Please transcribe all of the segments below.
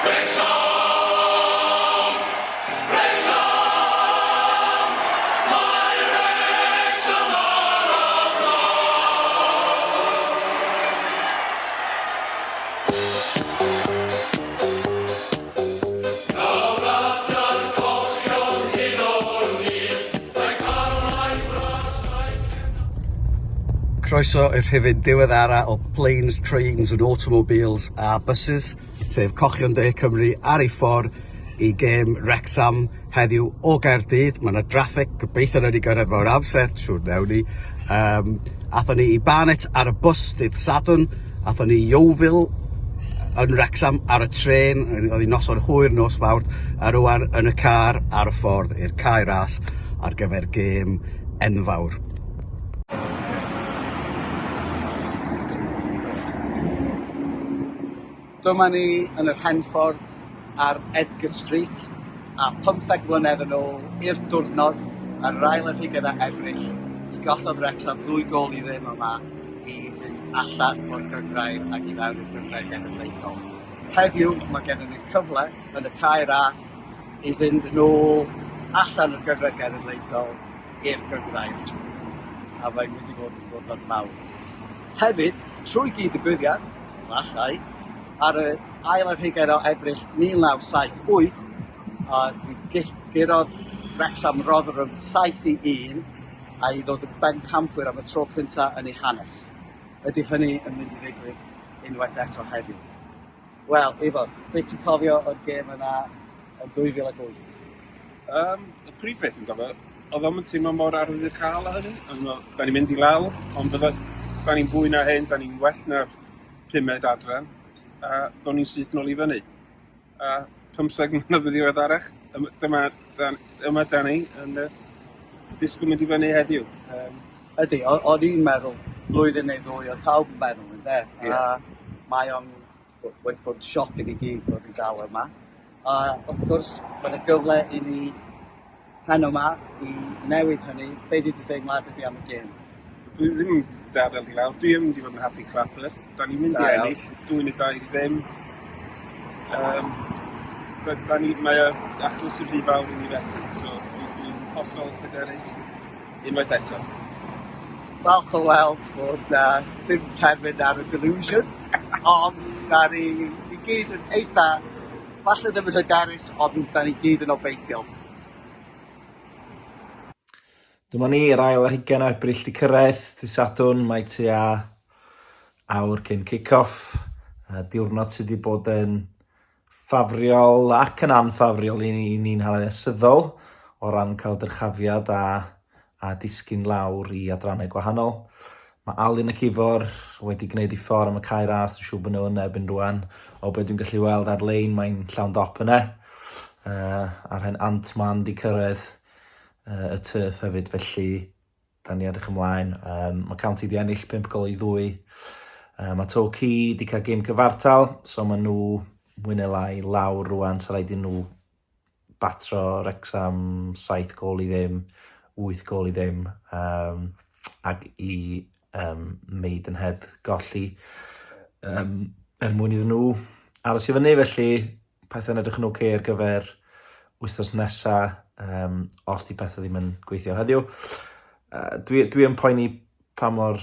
Wrecsam! Wrecsam! Mae Wrecsam ar y blaen! Nawr adar cochion hyn o'r nyth, mae carnau bras a'i Croeso i'r rhifyn diweddara o Planes, Trains and Automobiles a Buses, sef Cochion De Cymru ar ei ffordd i gêm Wrecsam heddiw o Gaerdydd. Mae yna draffig, gobeithio wnawn ni gyrraedd mewn amser, siŵr wnawn ni. Um, athon ni i Barnet ar y bws dydd Sadwrn, athon ni i Yeovil yn Wrecsam ar y trên, oedd hi'n noson hwyr nos Fawrth, a rwan yn y car ar y ffordd i'r Cae Ras ar gyfer gêm enfawr. Dyma ni yn yr Henffordd ar Edgar Street a 15 mlynedd yn ôl i'r diwrnod ar yr ail ar hugain o Ebrill mi gollodd Wrecsam ddwy gôl i ddim yma i fynd allan o'r gynghrair ac i fewn i'r gynghrair genedlaethol. Heddiw mae gennym ni'r cyfle yn y Cae Ras i fynd yn ôl allan o'r gynghrair genedlaethol i'r gynghrair a mae'n mynd i fod yn ddiwrnod mawr. Hefyd, trwy gyd-ddigwyddiad, efallai, ar y ail ar hugain o Ebrill 1978, a mi gurodd Wrecsam Rotherham 7 i 1 a i ddod yn bencampwyr am y tro cyntaf yn ei hanes. Ydy hynny yn mynd i ddigwydd unwaith eto heddiw? Wel, Ifor, be ti'n cofio o'r gêm yna yn 2008? Y prif beth yn gofio, oedd o'm yn teimlo mor arwyddocaol â hynny. O'n i'n meddwl, da ni'n mynd i lawr, ond bydda, da ni'n fwy na hyn, da ni'n well na'r pumed adran, a do'n ni'n syth nôl i fyny. A 15 mlynedd yn ddiweddarach, dyma, dan, yma da ni yn disgwyl mynd i fyny heddiw. Ydy, o'n i'n meddwl blwyddyn neu ddwy, oedd pawb yn meddwl, ynde? Yeah. A mae o'n wedi bod yn sioc i ni gyd fod yn dal yma. A wrth gwrs, mae yna gyfle i ni heno 'ma i newid hynny. Be 'di dy deimlad ydi am y gêm? Dwi ddim yn gadael i lawr. Dwi yn mynd i fod yn happy clapper. Da ni'n mynd i ennill, 2 neu 2 i ddim. Da ni, mae o achlysur rhy fawr i ni fethu. So dwi'n hollol hyderus unwaith eto. Falch o weld bod na ddim terfyn ar y delusion, ond da ni i gyd yn eitha, falle ddim yn hyderus, ond da ni gyd yn obeithiol. Dyma ni, yr ail ar hugain o Ebrill 'di cyrraedd, dydd Sadwrn, mae tua awr cyn kick-off. Diwrnod sydd wedi bod yn ffafriol ac yn anffafriol i ni, i ni'n hanesyddol o ran cael dyrchafiad a disgyn lawr i adrannau gwahanol. Mae Alun ac Ifor wedi gwneud eu ffordd am y Cae Ras, dwi'n siŵr bod nhw yna erbyn rwan. O be dwi'n gallu weld ar-lein, mae'n llawn dop yna. A'r hen Ant-Man 'di cyrraedd y turf hefyd, felly da ni edrych ymlaen. Mae County 'di ennill 5 gol i 2. Mae Torquay 'di cael gêm cyfartal, so maen nhw mwy neu lai lawr rwan, so rhaid i nhw batro Wrecsam 7 gôl i ddim, 8 gôl i ddim, ac i Maidenhead golli er mwyn iddyn nhw aros i fyny. Felly pethau'n edrych yn oce ar gyfer wythnos nesa, os 'di pethau ddim yn gweithio heddiw. Dwi yn poeni pa mor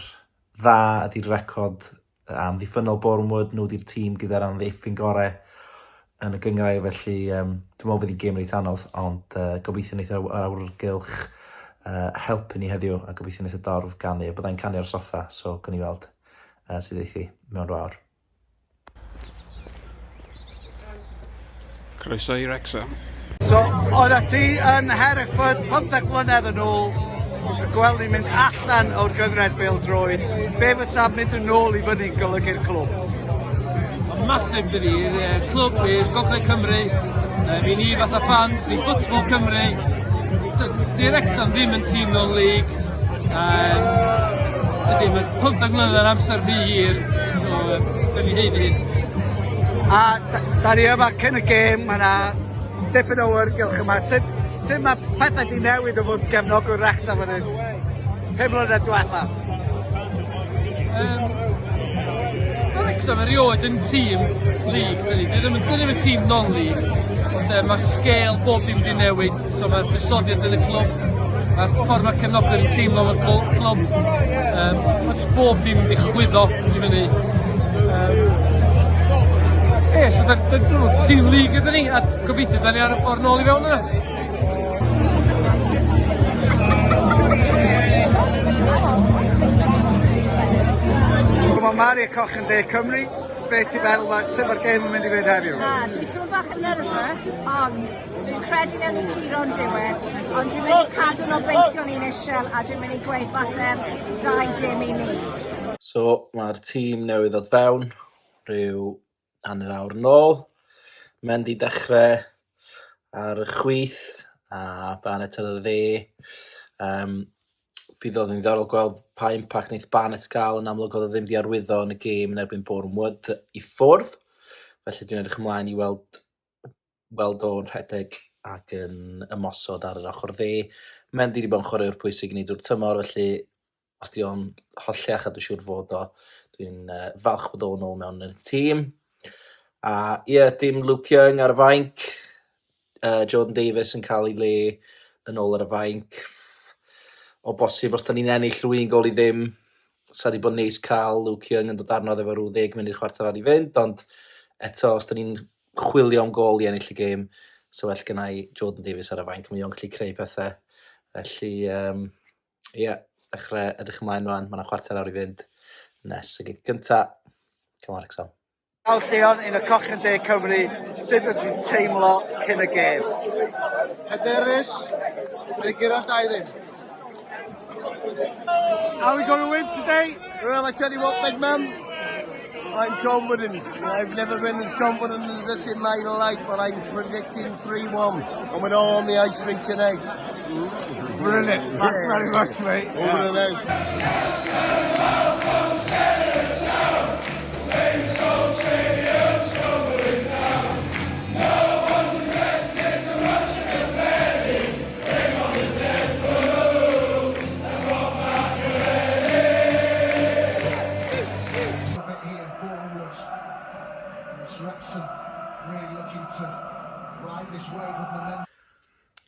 dda ydy'r record amddiffynnol Bournemouth, nhw 'di'r tîm gyda'r amddiffyn gorau yn y gynghrair, felly dwi'n meddwl fydd hi'n gêm reit anodd, ond gobeithio wneith yr awyrgylch helpu ni heddiw, a gobeithio wneith y dorf ganu, a byddai'n canu ar soffa, so gawn ni weld sut eith hi mewn rhyw awr. Croeso i Wrecsam. So, oeddet ti yn Hereford 15 mlynedd yn ôl, y gweld ni'n mynd allan o'r gynghrair bêl-droed, be fysa mynd yn ôl i fyny'n golygu'r clwb? Mae'n massive dydi, i'r clwb, i'r Gogledd Cymru, i ni fatha fans, i Football Cymru. Di Wrecsam ddim yn tîm non-league. Ydy, mae 15 mlynedd yn amser rhy hir, so da ni'n haeddu hyn. A da ni yma cyn y gêm, mae yna dipyn o awyrgylch yma. Sut, sut mae pethau di newid o fod gefnogwr Wrecsam yn y 5 mlynedd diwetha? Wrexham erioed yn tîm league, dydy. Dyn ddim, dyn ddim yn tîm non-league. Ond mae sgêl bob dim wedi newid. So mae'r buddsoddiad yn y clwb, mae'r ffordd mae cefnogwyr yn teimlo am y clwb. Mae jyst bob dim wedi chwyddo i fyny. Ie, so da, da, da, tîm league ydyn ni, a gobeithio da ni ar y ffordd nôl i fewn yna. Mae Mari y Coch yn De Cymru. Be ti'n meddwl, ma, sut mae'r gêm yn mynd i fynd heddiw? Na, dwi'n teimlo bach yn nervous, ond dwi'n credu newn ni curo'n diwedd, ond dwi'n mynd i cadw'n obeithiol ni'n uchel a dwi'n mynd i gweud falle 2-dim i ni. So mae'r tîm newydd ddod fewn rhyw hanner awr nôl. Mendy dechrau ar y chwith a Barnett ar y dde. Um, fydd oedd yn ddiddorol gweld pa impact wneith Barnett gael, yn amlwg oedd o ddim 'di arwyddo yn y gêm yn erbyn Boreham Wood i ffwrdd. Felly dwi'n edrych ymlaen i weld weld o'n rhedeg ac yn ymosod ar yr ochr dde. Mendy 'di bod yn chwaraewr pwysig i ni drwy'r tymor, felly os 'di o'n holliach, a dwi'n siŵr fod o, dwi'n uh, falch bod o'n ôl mewn yn y tîm. A ie, yeah, dim Luke Young ar y fainc, Jordan Davies yn cael ei le yn ôl ar y fainc. O bosib, os da ni'n ennill rhyw un gol i ddim, sa di bod neis cael Luke Young yn dod arno efo rhyw ddeg munud chwarter ar i fynd, ond eto, os da ni'n chwilio am gol i ennill y gêm, so well gynna i Jordan Davies ar y fainc, mae o'n gallu creu pethau. Felly, um, ie, yeah, dechrau edrych ymlaen rwan, mae yna chwarter awr i fynd nes y gig gynta. Come on, Wrexham. Al Llion, un o Cochion De Cymru, sut wyt ti'n teimlo cyn y gêm? Hyderus, dwi'n gyrraedd 2-0. Are we going to win today? Well, I tell you what, big man, I'm confident. I've never been as confident as this in my life, but I'm predicting 3-1. And we're all on the ice rink tonight. Brilliant. Thanks very much, mate. Over and out.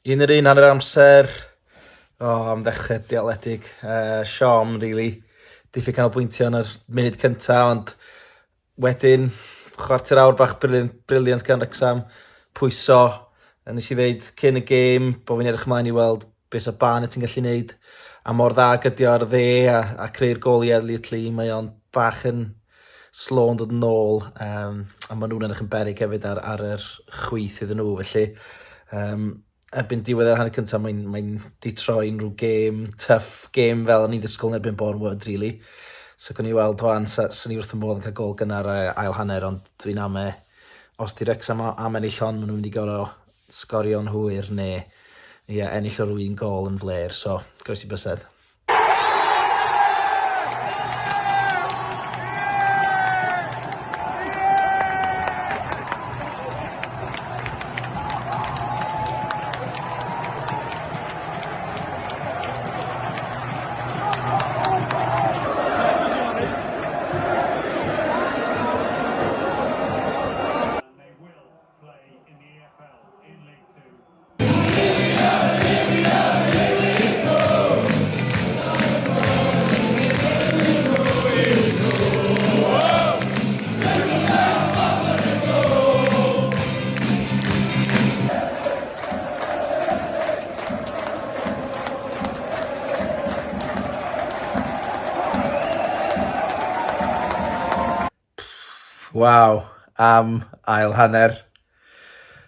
Un yr un hanner amser. O, oh, am ddechrau dialedig. Siom, really. Diffyg canolbwyntio yn yr munud cynta, ond wedyn, chwarter awr bach brilliant, brilliant gan Wrexham. Pwyso. A nes i ddeud cyn y gêm bod fi'n edrych ymlaen i weld beth sa Barnett yn gallu neud. A mor dda gydio ar y dde a, a creu'r gol i Elliot Lee. Mae o'n bach yn slow yn dod yn ôl. Um, a maen nhw'n edrych yn berig hefyd ar, ar yr chwith iddyn nhw. Felly, um, erbyn diwedd yr hanner cyntaf, mae'n mae di troi'n rhyw gêm, tough game fel o'n i'n ddisgwyl yn erbyn Bournemouth, really. So gwni weld wan, sa, sa ni wrth y modd yn cael gol gynnar ar ail hanner, ond dwi'n ame, os di Wrexham am ennill hon, maen nhw'n mynd i gorau sgorio'n hwyr neu ie, ennill o rhyw un gol yn fler, so groesi bysedd. Waw, am ail hanner.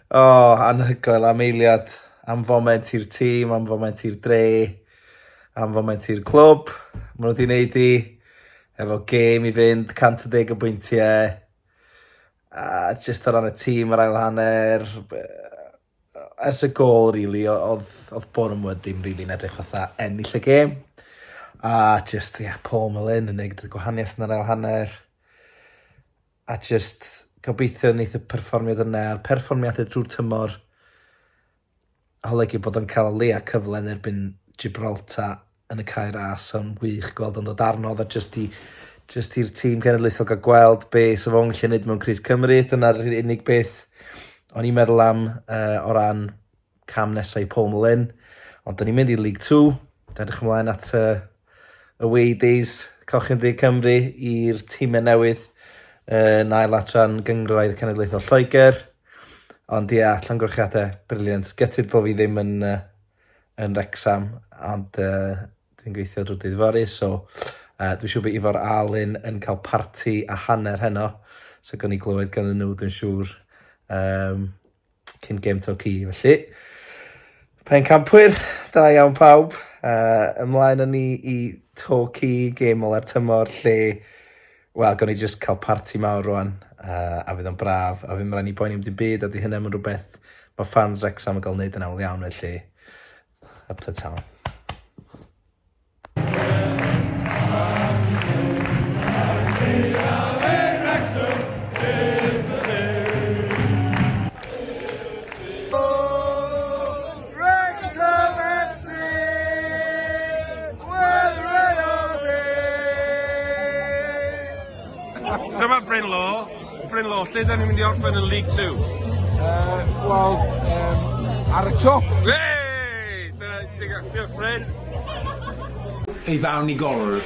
O, oh, anhygoel am eiliad, am foment i'r tîm, am foment i'r dre, am foment i'r clwb. Maen nhw wedi gwneud i efo gêm i fynd, 110 o bwyntiau. A jyst o ran y tîm yr ail hanner, ers y gol, really, oedd, oedd Bournemouth ddim really yn edrych fatha ennill y gêm. A just, yeah, Paul Mullin yn neud y gwahaniaeth yn yr ail hanner. A just gobeithio wneith y perfformiad yna a'r perfformiadau drwy'r tymor olygu bod o'n cael o leia cyfle yn erbyn Gibraltar yn y Cae Ras. O'n wych gweld o'n dod arno, oedd o just i Just i'r tîm cenedlaethol gael gweld be sa fo'n gallu neud mewn crys Cymru. Dyna'r unig beth o'n i'n meddwl am o ran cam nesaf i Paul Mullin. Ond da ni'n mynd i League 2. Edrych ymlaen at y away days Cochion De Cymru i'r tîmau newydd yn ail adran gynghrair cenedlaethol Lloegr. Ond ie, yeah, llongyfarchiadau, brilliant. Gutted bod fi ddim yn, yn Wrexham, ond dwi'n gweithio drwy dydd fory, so dwi'n siŵr bod Ifor a Alun yn cael parti a hanner heno. So gawn ni glywed ganddyn nhw, dwi'n siŵr, cyn gêm Torquay. Felly, pencampwyr, da iawn pawb. Ymlaen â ni i Torquay, gêm ola'r tymor, lle, wel, gawn ni just cael parti mawr rwan, a fydd o'n braf, a fydd rhaid ni boeni am dim byd, a di hynny yn rhywbeth mae fans Wrexham yn cael wneud yn aml iawn, felly, up the town. Wrexham FC! Well, well, Dyma Bryn Law. Bryn Law, lle da ni'n mynd i orffen yn League 2? Wel, ar y top. Hey! Dyna, diolch Bryn. Ei ddawn i golwr.